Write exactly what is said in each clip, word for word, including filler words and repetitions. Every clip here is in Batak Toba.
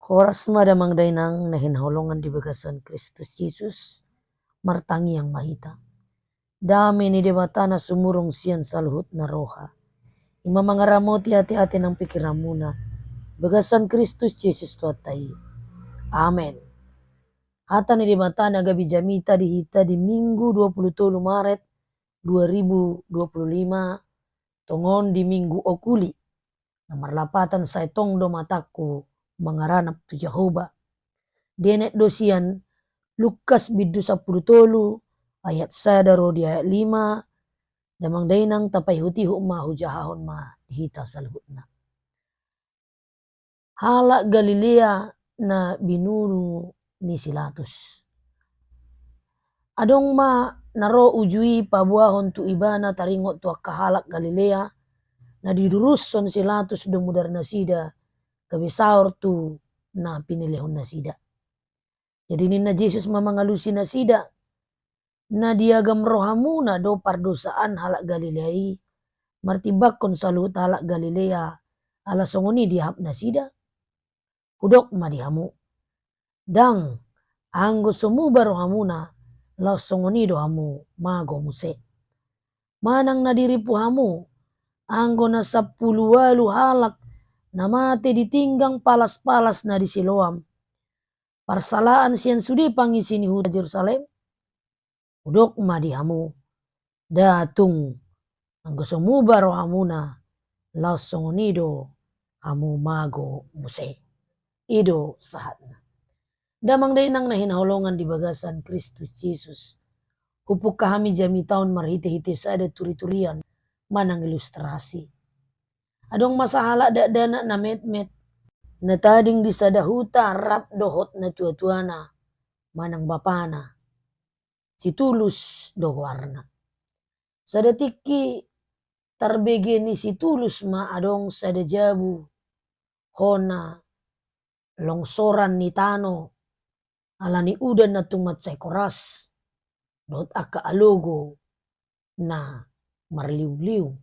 Horas ma damang dainang na hinaholongan di bagasan Kristus Jesus, martangiang ma hita. Dame ni Debata na sumurung sian saluhutna roha, i ma mangaramoti ateate nang pingkiranmuna, bagasan Kristus Jesus Tuhanta i. Amen. Hata ni Debata na gabe jamita di hita di Minggu dua puluh tolu Maret dua ribu dua puluh lima, tongon di Minggu Okuli, na marlapatan Sai tong do matangku mangaranap tu Jahowa. Dienet do sian Lukas bindu sampulu tolu ayat sada ro di ayat lima. Damang dainang, tapaihutihut ma, hujahahon ma di hita saluhutna. Halak Galilea na binunu ni si Latus. Adong ma na ro uju i paboahon tu ibana taringot tu angka halak Galilea, na didurushon si Latus do mudar nasida, gabe saor tu na pinilehon nasida. Jadi ninna Jesus ma mangalusi nasida, na diagam rohamuna do pardosaan halak Galilea i, martimbangkon saluhut halak Galilea, ala songon i diahap nasida? Hudok ma di hamu, ndang, anggo so muba rohamuna, laos songon i do hamu mago muse. Manang na diripu hamu, anggo na sampulu ualu halak na mate di tinggang palaspalas na di Siloam, parsalaan sian sude pangisi ni huta Jerusalem? Hudok ma di hamu, nda tung, anggo so muba rohamuna, laos songon i do hamu mago muse. I do sahatna. Damang dainang na hinaholongan di bagasan Kristus Jesus, hupungka hami jamita on marhitehite sada turiturian manang ilustrasi. Adong ma sahalak dakdanak na metmet, na tading di sada huta rap dohot natuatuana manang bapana, si Tulus do goarna. Sada tingki tarbege ni si Tulus ma adong sada jabu, hona longsoran ni tano, ala ni udan na tung mansai koras, dohot angka alogo na marliungliung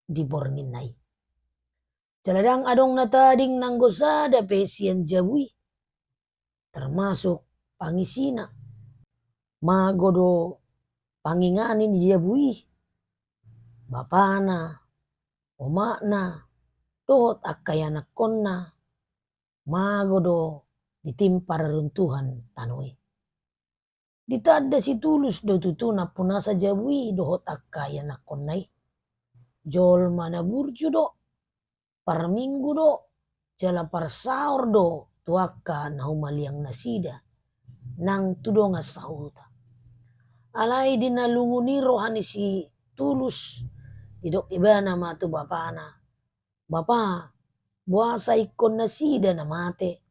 di borngin na i. Jala ndang adong na tading nanggo sada pe sian jabu i, termasuk pangisina. Mago do pangingani ni jabu i, bapana, omakna, dohot angka ianakkonna, mago do ditimpa reruntuhan tano i. Ditanda si Tulus do tutu nampunasa jabu i dohot angka ianakkonna i. Jolma na burju do, parminggu do, jala parsaor do tu angka na humaliang nasida nang tu dongan sahuta. Alai di na lungun i roha ni si Tulus, didok ibana ma tu bapana, "Bapa, boasa ingkon nasida na mate?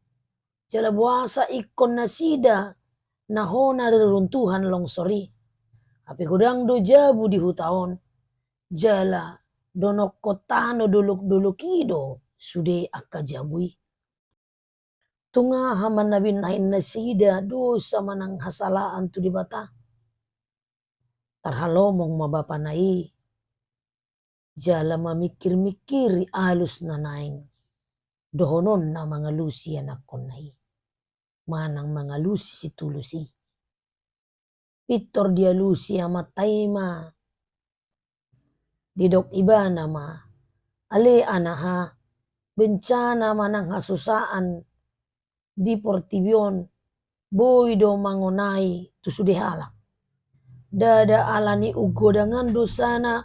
Jala boasa ingkon nasida na hona reruntuhan longsor i? Hape godang do jabu di huta on, jala donokkon tano dolokdolok i do sude angka jabu i." Tung aha ma na binahen nasida dosa manang hasalaan tu Debata? Tarhalomong ma bapana i, jala mamingkirmingkiri alus na naeng dohononna mangalusi ianakkonna i, manang mangalusi si Tulus i. Pintor dialusi amanta i ma, didok ibana ma, "Ale anaha, bencana manang hasusaan di portibi on boi do mangonai tu sude halak. Ndada ala ni umgodangan dosana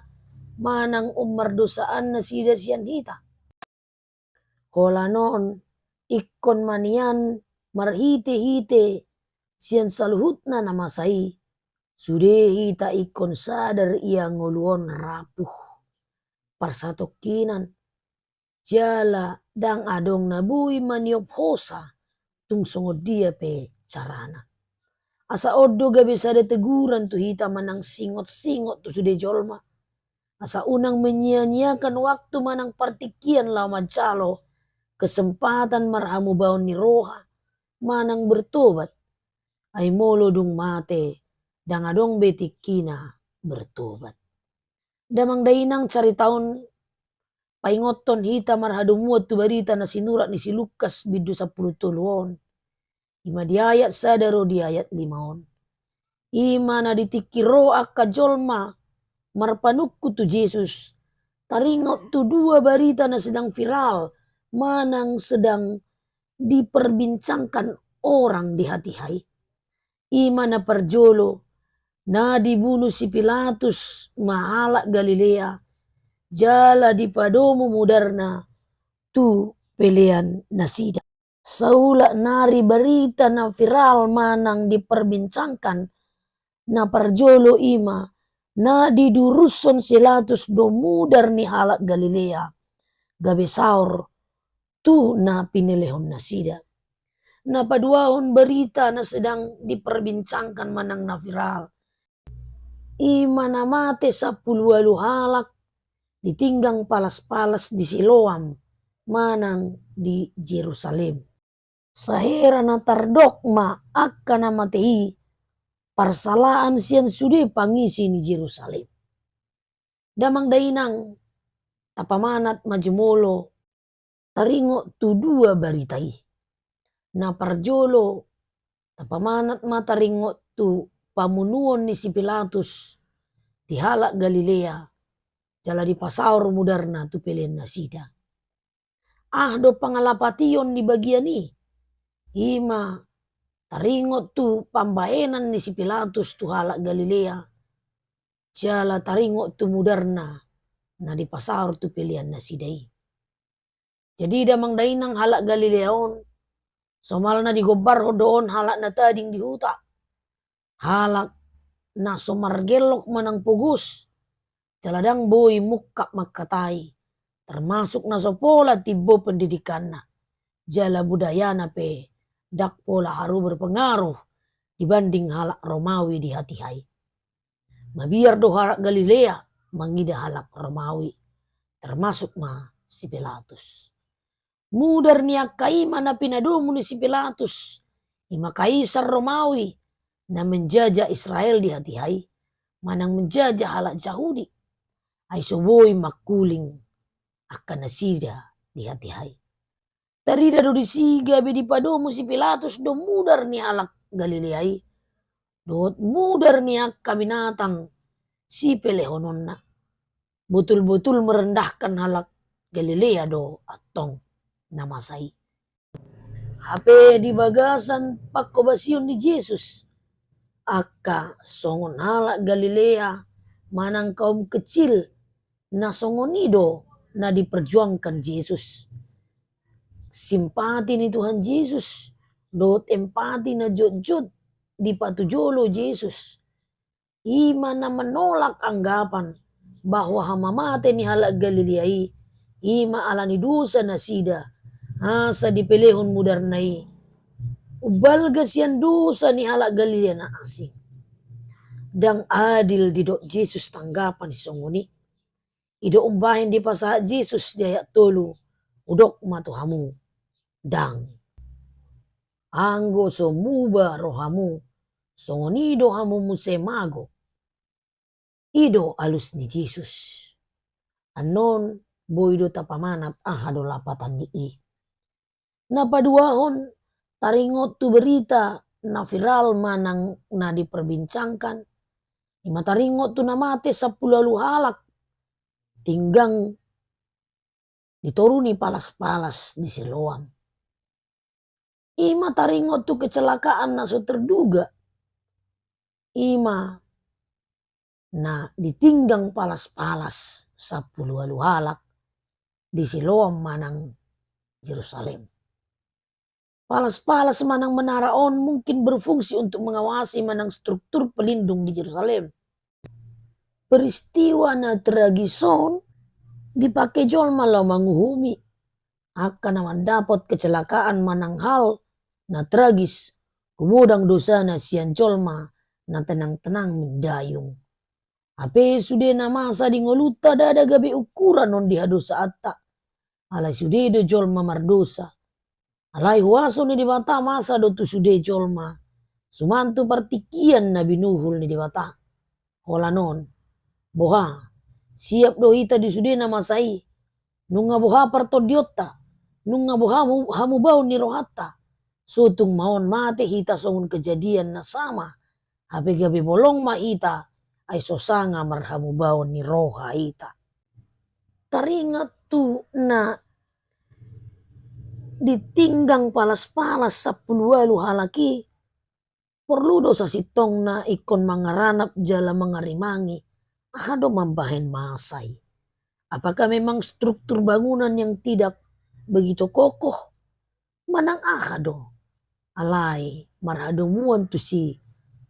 manang ummardosaan nasida sian hita. Holan on, ingkon ma nian marhitehite sian saluhutna na masa i, sude hita ingkon sadar ia ngolu on rapuh, parsatongkinan, jala ndang adong na boi maniop hosa tung songon dia pe carana." Asa on do gabe sada teguran tu hita manang singotsingot tu sude jolma, asa unang menyianyiakan waktu manang partingkian laho manjalo kesempatan marhamubaon ni roha manang bertobat. Ai molo dung mate, ndang adong be tingkina bertobat. Damang dainang, carita on paingothon hita marhadomuan tu barita na sinurat ni si Lukas bindu sampulu tolu on. I ma di ayat sada ro di ayat lima on. I ma na di tingki ro angka jolma marpanungkun tu Jesus, taringot tu dua barita na sedang viral manang sedang diperbincangkan orang di hatiha i. I ma na parjolo, na dibunu si Pilatus ma halak Galilea, jala dipadomu mudarna tu pelean nasida. Saulak nari barita na viral manang diperbincangkan, na parjolo i ma, na didurushon si Pilatus do mudar ni halak Galilea, gabe saor tu na pinelehon nasida. Na paduahon barita na sedang diperbincangkan manang na viral, i ma na mate sampulu ualu halak ditinggang palas-palas di Siloam manang di Jerusalem. Sahera na tardok ma angka na mate i parsalaan sian sude pangisi ni Jerusalem. Damang dainang, tapamanat ma jumolo taringot tu dua barita i. Na parjolo, tapamanat ma taringot tu pamunuon ni si Pilatus di halak Galilea, jala dipasaor mudarna tu pelean nasida. Aha do pangalapation ni bagian i? I ma taringot tu pambaenan ni si Pilatus tu halak Galilea, jala taringot tu mudarna na dipasaor tu pelean nasida i. Jadi damang dainang, halak Galilea on, somalna digombarhon do on halak na tading di huta, halak na so margellok manang pogos, jala ndang boi mungkap mangkatai, termasuk na so pola timbo pendidikanna, jala budayana pe ndang pola haru berpengaruh dibanding halak Romawi di hatiha i. Mabiar do halak Galilea mangida halak Romawi, termasuk ma si Pilatus. Mudar ni angka i ma na pinadomu ni si Pilatus, i ma kaisar Romawi na menjajah Israel di hatiha i, manang menjajah halak Jahudi. Ai so boi mangkuling angka nasida di hatiha i. Tarida do disi gabe dipadomu si Pilatus do mudar ni halak Galilea i, dohot mudar ni angka binatang sipelehononna. Botul-botul merendahkan halak Galilea do antong na masa i. Hape di bagasan panghobasion ni Jesus, angka songon halak Galilea manang kaum kecil, na songon i do na diperjuangkan Jesus. Simpati ni Tuhan Jesus dohot empati na jotjot dipatujolo Jesus, i ma na menolak anggapan bahwa hamamate ni halak Galilea i, i ma ala ni dosa nasida, asa dipelehon mudarna i umbalga sian dosa ni halak Galilea na asing. Ndang adil didok Jesus tanggapan songon i. I do umbahen dipasahat Jesus di ayat tolu, hudok ma tu hamu, ndang. Anggo so muba rohamu, songon i do hamu muse mago. I do alus ni Jesus. Annon boi do tapamanat aha do lapatan ni i. Na paduahon, taringot tu berita na viral manang na diperbincangkan, i ma taringot tu na mate sampulu ualu halak tinggang di toru ni palas-palas di Siloam. I ma taringot tu kecelakaan na so terduga, i ma na ditinggang palas-palas sampulu ualu halak di Siloam manang Jerusalem. Palas-palas manang menara on mungkin berfungsi untuk mengawasi manang struktur pelindung di Jerusalem. Peristiwa na tragis on dipake jolma laho manguhumi angka na mandapot kecelakaan manang hal na tragis, gumodang dosana sian jolma na tenang-tenang mandayung. Hape sude na masa di ngolunta ndada gabe ukuran on di hadosaanta. Alai sude do jolma mardosa. Alai huaso ni Debata masa do tu sude jolma, suman tu partingkian na binuhul ni Debata. Holan on, boha, siap do hita di sude na masa i, Nunga boha partondionta, nunga boha hamu-, hamubaon ni rohanta. So tung ma on mate hita songon kejadian na sama, hape gabe bolong ma hita, ai so sanga marhamubaon ni roha hita. Taringot tu na ditinggang palas-palas sampulu ualu halak i, porlu do sasintongna ingkon mangaranap jala mangarimangi, aha do mambahen masa i. Apakah memang struktur bangunan yang tidak begitu kokoh? Manang aha do? Alai marhadomuan tusi,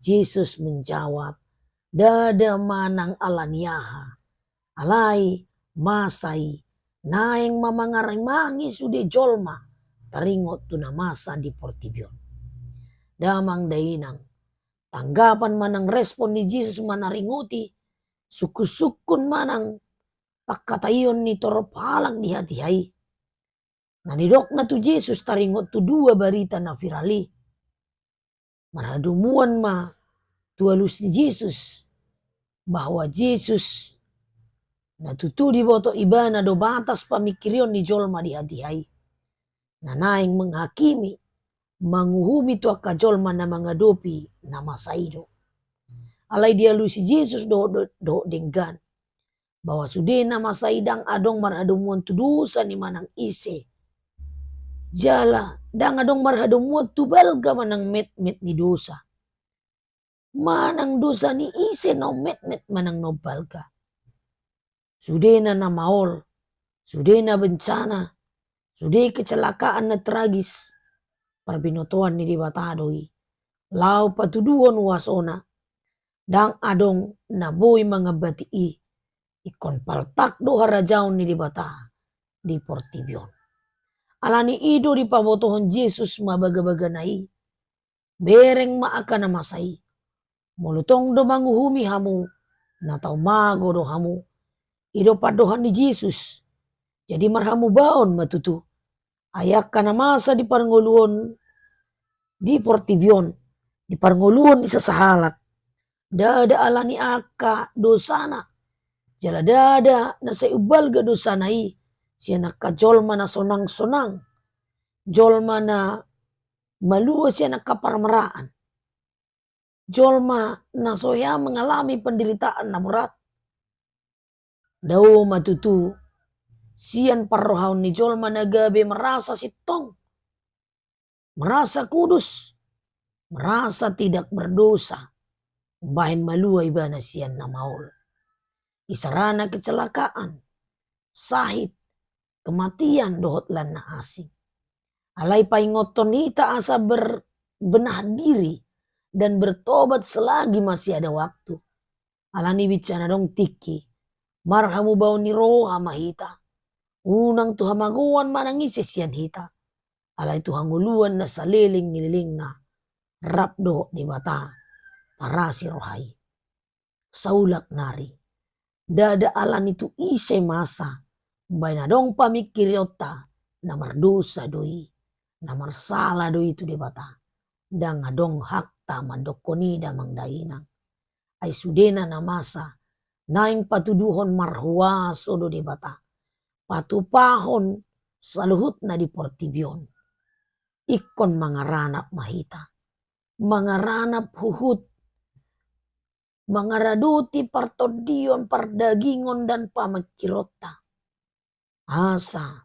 Jesus menjawab, ndada manang ala ni aha. Alai masa i naeng ma mangarimangi sude jolma taringot tu na masa di portibi on. Damang dainang, tanggapan manang respon ni Jesus manaringoti sungkun-sungkun manang pangkataion ni torop halak di hatiha i. Na nidokna tu Jesus taringot tu dua barita na viral i. Marhadomuan ma tu alus ni Jesus, bahwa Jesus na tutu diboto ibana do batas pamingkirion ni jolma di hatiha i, na naeng menghakimi, manguhumi tu angka jolma na mangadopi na masa i do. Alai dialusi Jesus dohot, dohot denggan, bahwa sude na masa i ndang adong marhadomuan tu dosa ni manang ise. Jala ndang adong marhadomuan tu balga manang metmet ni dosa. Manang dosa ni ise na ummetmet manang na umbalga. Sudena na maol, sudena bencana, sude kecelakaan na tragis, parbinotoan ni Debata do i. Laho patuduhon huasona, ndang adong na boi mangambati i, ingkon paltak do harajaon ni Debata di portibi on. Ala ni i do dipabotohon Jesus ma bagabagana i, bereng ma angka na masa i. Molo tong do manguhumi hamu, na tau mago do hamu. I do pandohan ni Jesus. Jadi marhamubaon ma tutu. Ai angka na masa di parngoluon di portibi on, di parngoluon ni sasahalak, ndada ala ni angka dosana. Jala ndada na sai umbalga dosana i sian angka jolma na sonang-sonang, jolma na malua sian angka parmaraan, jolma na so hea mengalami penderitaan na borat. Dao ma tutu sian parrohaon ni jolma na gabe merasa sintong, merasa kudus, merasa tidak berdosa, umbahen malua ibana sian na maol. Isarana kecelakaan, sahit, kematian dohot lan na asing. Alai paingothon hita asa berbenah diri dan bertobat selagi masih ada waktu. Ala ni binsana adong tingki, marhamubaon ni roha ma hita. Unang tu hamagoan manang ise sian hita, alai tu hangoluan na saleleng ni lelengna, rap dohot Debata parasi roha i. Saulak nari, ndada ala ni tu ise masa, umbahen adong pamingkirionta, na mardosa do i, na marsala do i tu Debata. Ndang adong hakta mandokkon i damang dainang. Ai sudena na masa, naeng patuduhon marhuaso do Debata, patupahon saluhutna di portibi on. Ingkon mangaranap ma hita, mangaranap huhut, mangaradoti partondion, pardagingon dan pamingkironta. Asa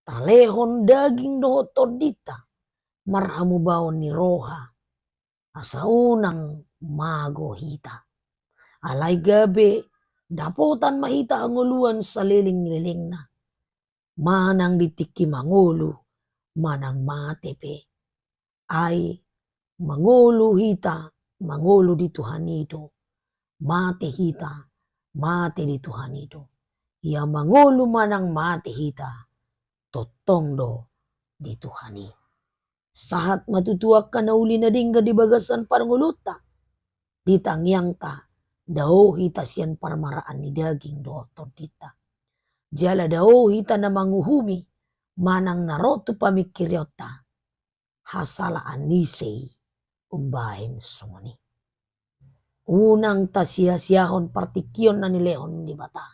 talehon daging dohot tondinta marhamubaon ni roha, asa unang mago hita. Alai gabe dapotan ma hita hangoluan saleleng ni lelengna, manang di tingki mangolu, manang mate pe. Ai mangolu hita, mangolu di Tuhan i do. Mate hita, mate di Tuhan i do. Ia mangolu manang mate hita, tongtong do di Tuhan i. Sahat ma tutu angka na uli na denggan di bagasan parngoluonta, di tangiangta, dao hita sian parmaraan ni daging dohot tondinta. Jala dao hita na manguhumi manang na ro tu pamingkirionta hasalaan ni ise i umbahen songon i. Unang tasiasiahon partingkion na nilehon ni Debata.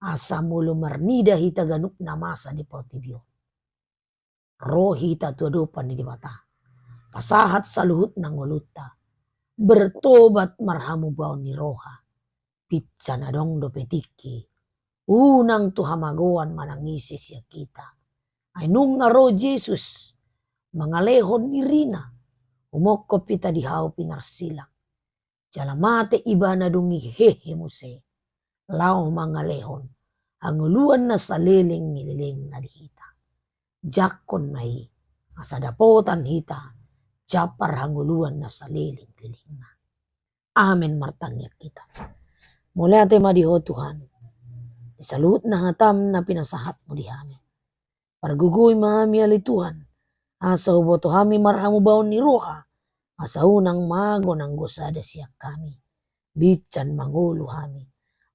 asa molo marnida hita ganup na masa di portibi on, ro hita tu adopan ni Debata, pasahat saluhutna ngolunta, bertobat marhamubaon ni roha, pinsana adong dope tingki, unang tu hamagoan manang ise sian hita. Ai nunga ro Jesus mangalehon dirina, humongkop hita di hau pinarsilang. Jala mate ibana dung i hehe muse, laho mangalehon hangoluan na saleleng ni lelengna di hita. Jangkon ma i, asa dapotan hita jambar hangoluan na saleleng lelengna. Amen. Martangiang hita. Mauliate ma di Ho Tuhan, di saluhutna hataM na pinasahatMu di hami. Pargogoi ma hami ale Tuhan, asa huboto hami marhamubaon ni roha, asa unang mago nanggo sada sian hami. Binsan mangolu hami,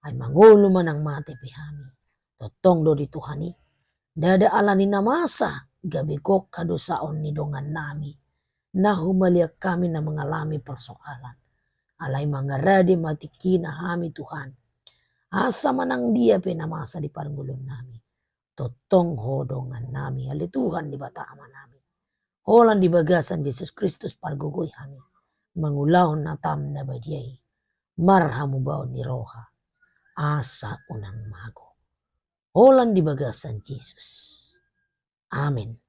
ai mangolu manang mate pe hami, tongtong do di Tuhan i. Ndada ala ni na masa gabe gok hadosaon ni dongannami, na humaliang hami na mangalami persoalan. Alai mangarade ma tingkina hami Tuhan, asa manang dia pe na masa di parngoluonnami, tongtong Ho dongannami ale Tuhan Debata Amanami. Holan di bagasan Jesus Kristus pargogoi hami mangulahon hataM na badia i, marhamubaon ni roha, asa unang mago. Holan di bagasan Jesus. Amen.